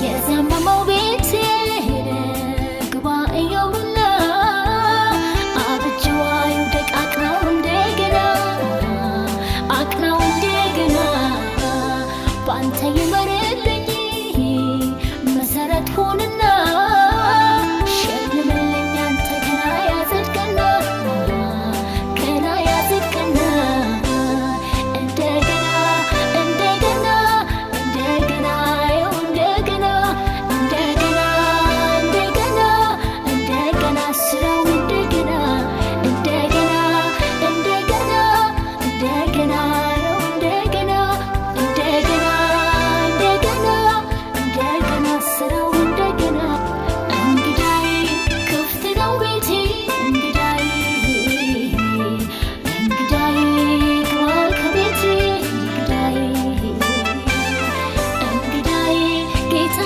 የዘመመው ቤቴ ግባ እየውና አብጅዋ ይውደቅ አቅናው እንደገና አቅናው እንደገና ባንተ ይመርልኝ መሰረት ሁንና ሸልምልኝ አንተ ገና ያጽድቅና ገና ያጽድቅና እንደገና እንደገና እንደገና ይኸው እንደገና እንደገና እንደገና እንደገና ስራው እንደገና እንደገና እንደገና እንደገና ይኸው እንደገና እንደገና እንደገና እንደገና ስራው እንደገና እንግዳዬ ክፍት ነው ቤቴ እንግዳዬ እንግዳዬ ግባ ከቤቴ እንግዳዬ እንግዳዬ ጌታ።